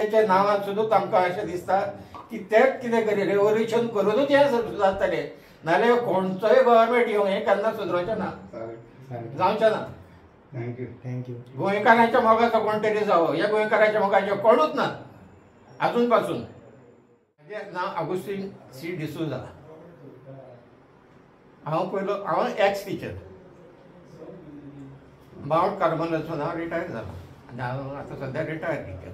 तेच्या नांवान सुद्दां आमकां अशें दिसता की तेच कितें करी रेवोल्युशन करूनूच हें सुदारतलें, नाल्यार कोणचोय गव्हर्मेंट येवंक हें केन्ना सुदरोवचें ना, जावचें ना. Thank you thank you. गोंयकारांच्या मोगाचो कोण तरी जावो, ह्या गोंयकारांच्या मोगाचो कोणूच ना आजून पासून. म्हजें नांव आगुस्तीन सी डिसोजा. हांव पयलो हांव एक्स टिचर, मावंट कार्मलासून हांव रिटायर जाला आनी हांव आतां सद्या रिटायर टिचर.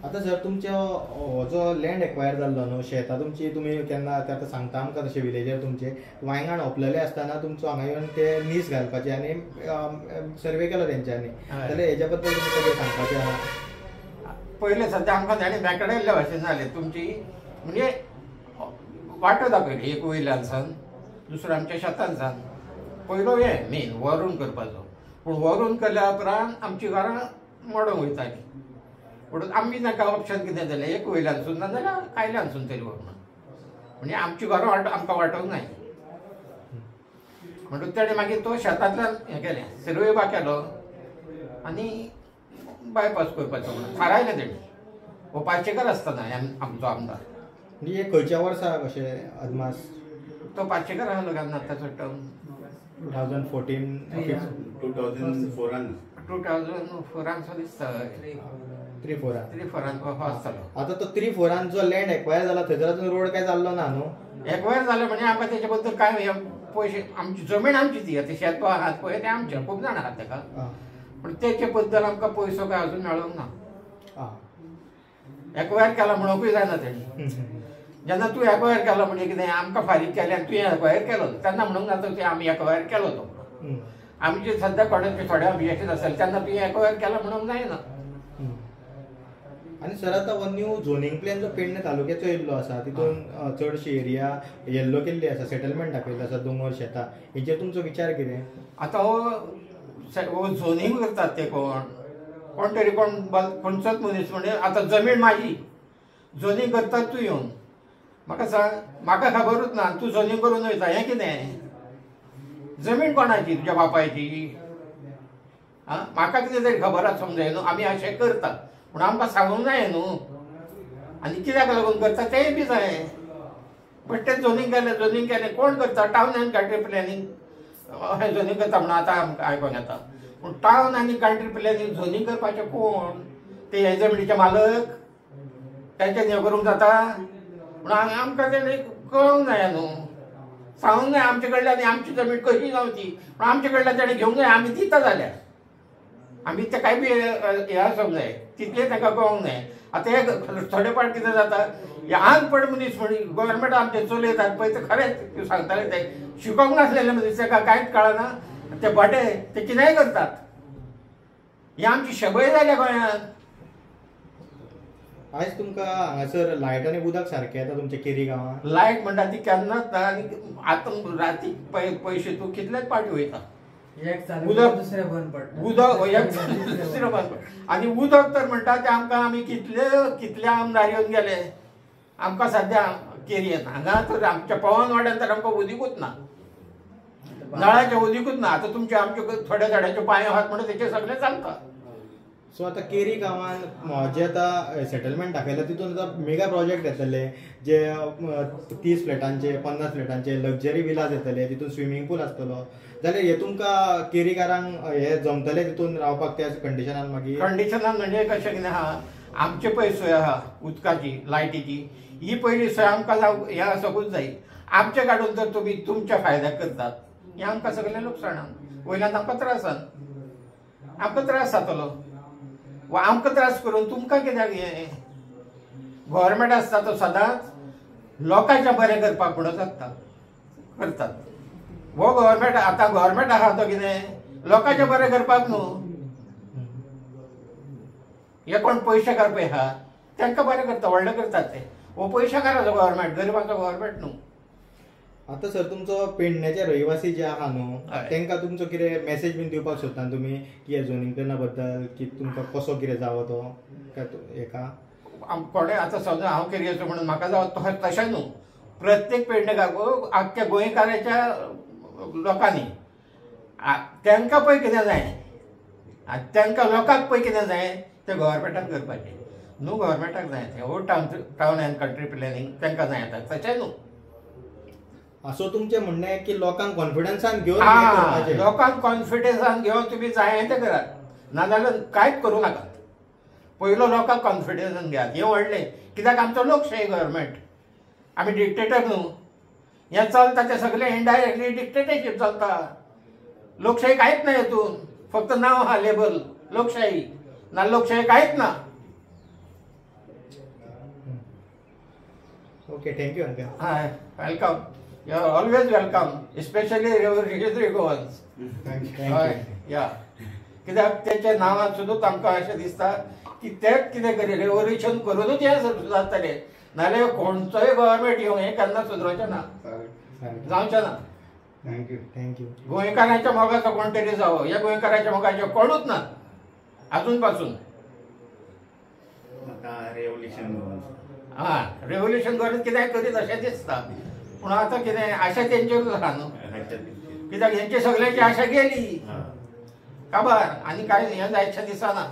आतां सर तुमचो हो जो लँड एक्वायर जाल्लो न्हू, शेतां तुमची तुमी केन्ना आतां सांगता आमकां तशें विलेजर तुमचे वायंगण ओंपलेले आसतना तुमचो हांगा येवन ते नीस घालपाचे आनी सर्वे केलो तेंच्यांनी, जाल्यार हेज्या बद्दल तुमी कितें सांगपाचें आहा? पयलें सद्या आमकां ताणें मेकळिल्ल्या भाशेन जालें तुमची, म्हणजे वाटो दाखयली एक वयल्यान सान दुसरो आमच्या शेतान सान. पयलो हें मेन वरून करपाचो, पूण वरून केल्या उपरांत आमची घरां मोडोंक वयतालीं, म्हणून आमी तांकां ऑप्शन कितें जालें एक वयल्यानसून ना जाल्यार कायल्यानसून तरी व्हर म्हणजे आमची घरां आमकां वाटोवंक नाय. म्हणून तेणें मागीर तो शेतांतल्यान हें केलें, सर्वे बा केलो आनी बायपास करपाचो म्हणून थारायलें तेणें. हो पाचशेकर आसतना आमचो आमदार. म्हणजे खंयच्या वर्सा कशें अदमास तो पाचशेकर आसलो केन्ना ताचो टर्म 2014 2004 2004 सो दिसता, 3-4 आसतालो. आतां तो 3-4 जो लँड एक्वायर जाला थंयसर अजून रोड काय जाल्लो ना न्हू? एक्वायर जालो म्हणजे आमकां तेचे बद्दल काय पयशे, आमची जमीन आमची ती आतां शेत आहात पळय तें आमचें, खूब जाणां आहात तेका, पूण तेचे बद्दल आमकां पयसो काय अजून मेळोंक ना. एक्वायर केला म्हणूंकूय जायना तेणी. जेन्ना तूं एक्वायर केलो म्हणजे कितें आमकां फारीक केलें आनी तुवें एक्वायर केलो तेन्ना म्हणूंक जाता तुवें आमी एक्वायर केलो तो. आमचे सद्या कोणाचे थोडे ऑब्जेक्शन आसतलें तेन्ना तुवें एक्वायर केलो म्हणूंक जायना. आनी सर आतां हो न्यू झोनींग प्लॅन जो पेडणे तालुक्याचो येयल्लो आसा तितून चडशी एरिया येल्लो केल्ली आसा, सेटलमेंट दाखयल्लो आसा, दोंगर शेतां, हेचेर तुमचो विचार कितें? आतां हो झोनींग करतात ते कोण कोण तरी कोण खंयचोच मनीस म्हणजे आतां जमीन म्हाजी झोनींग करतात तूं येवन म्हाका सांग, म्हाका खबरूच ना तूं झोनींग करून वयता, हें कितें? जमीन कोणाची? तुज्या बापायची? आं, म्हाका कितें तरी खबर आसूंक जाय न्हू आमी अशें करता पूण आमकां सांगूंक जाय न्हू आनी कित्याक लागून करता तेंय बी जाय. बट तें झोनींग केलें, झोनींग केलें कोण करता? टावन आनी कंट्री प्लॅनिंग हें झोनींग करता म्हणून आतां आमकां आयकोंक येता, पूण टावन आनी कंट्री प्लॅनिंग झोनींग करपाचें कोण? ते हे जमनीचे मालक तांच्यान हें करूंक जाता? पूण आमकां तेणें कळोंक जाय न्हू, सांगूंक जाय आमचे कडल्यान आमची जमीन कशी जावची, पूण आमचे कडल्यान तेणें घेवंक जाय. आमी दिता जाल्यार आमी ते कांय बी हें आसूंक जाय, तितलें तांकां कळोंक जाय. आतां हे थोडे पाट कितें जाता, हे अनपड मनीस म्हण गव्हर्मेंट आमचें चलयतात पळय ते खरेंच सांगताले ते शिकोंक नासलेले मनीस ताका कांयच कळना, ते भटे ते कितेंय करतात. ही आमची शबय जाल्या गोंयांत. आयज तुमकां हांगासर लायट आनी उदक सारकें येता तुमच्या केरी गांवांत? लायट म्हणटा ती केन्नाच ना, आनी आतां राती पयशे तूं कितलेच पाटी वयता, उदक दुसरें बंद पडटा, उदक दुसरें बंद पडटा. आनी उदक तर म्हणटा तें आमकां आमी कितले कितले आमदार येवन गेले आमकां सद्या केरयेन हांगा तर आमच्या पवन वाड्यान तर आमकां उदीकूच ना, नळाचें उदीकूच ना. आतां तुमचे आमच्यो थोड्या थोड्याच्यो पांयो आहात म्हणून तेचें सगळें चलता. सो आतां केरी गांवांत जे आतां सेटलमेंट दाखयला तितून आतां मेगा प्रोजेक्ट येतले जे 30 फ्लॅटांचे 50 फ्लॅटांचे लक्झरी विलास येतले, तितून स्विमींग पूल आसतलो, जाल्यार हे तुमकां केरीकारांक हे जमतले तितून रावपाक त्या कंडिशनान? मागीर कंडिशनान म्हणजे कशें कितें आहा, आमचे पळय सोय आहा उदकाची लायटीची, ही पयली सोय आमकां जावं हें आसोकूच जाय. आमचें काडून जर तुमी तुमच्या फायद्याक करतात हें आमकां सगळें लुकसाणान, वयल्यान आमकां त्रासान, आमकां त्रास जातलो. वा आमकां त्रास करून तुमकां कित्याक हें? गव्हर्मेंट आसता तो सदांच लोकांचें बरें करपाक म्हणून जगता करतात. हो गव्हर्मेंट आतां गव्हर्मेंट आहा तो कितें लोकांचें बरें करपाक न्हू, हे कोण पयशे काडपी आहा तांकां बरें करता, व्हडलें करतात ते. हो पयशेकाराचो गव्हर्मेंट, गरिबांचो गव्हर्मेंट न्हू. आतां सर तुमचो पेडण्याचे रहिवासी जे आहा न्हू तांकां तुमचो कितें मॅसेज बीन दिवपाक सोदता तुमी की ह्या झोनींग प्लॅना बद्दल, की तुमकां कसो कितें जावो तो काय हेका कोणें आतां समजा हांव केरयेचो म्हणून म्हाका जावं तशें न्हू, प्रत्येक पेडणेकार आख्ख्या गोंयकाराच्या लोकांनी तांकां पळय कितें जाय आनी तांकां लोकांक पळय कितें जाय तें गव्हर्मेंटान करपाचें न्हू, गव्हर्मेंटाक जाय तें हो टावन अँड कंट्री प्लॅनिंग तांकां जाय येता तशें न्हू. सो तुमचें म्हणणें की लोकांक कॉन्फिडन्सान घेवन, लोकांक कॉन्फिडन्सान घेवन तुमी जाय तें करात, नाजाल्यार कांयच करूं नाकात. पयलो लोकांक कॉन्फिडन्सान घेयात, हें व्हडलें. कित्याक आमचो लोकशाही गव्हर्मेंट, आमी डिक्टेटर न्हू. हें चलता तें सगळें इनडायरेक्टली डिक्टेटरशीप चलता, लोकशाही कांयच ना हेतून, फक्त नांव आहा लेबल लोकशाही, ना लोकशाही कांयच ना. Okay, thank you uncle. हय, welcome, you are always welcome, especially revolutionary Goans. हय या, कित्याक तेच्या नांवान सुद्दां आमकां अशें दिसता की तेच कितें करी रेवोल्युशन करूनूच हें सुदारतलें, नाजाल्यार कोणचोय गव्हर्मेंट येवं हें केन्ना सुदरोवचें ना, जावचें ना. Thank you thank you. गोंयकारांच्या मोगाचो कोण तरी जावो, ह्या गोंयकारांच्या मोगाचो कोणूच ना अजून पासून. रेवोल्युशन हां, रेवोल्युशन करून कितेंय करीत अशें दिसता, पूण आतां कितें आशा तेंचेरूच आहा न्हू, कित्याक हेंची सगळ्यांची आशा गेली काबार, आनी कांय हें जायशें दिसना.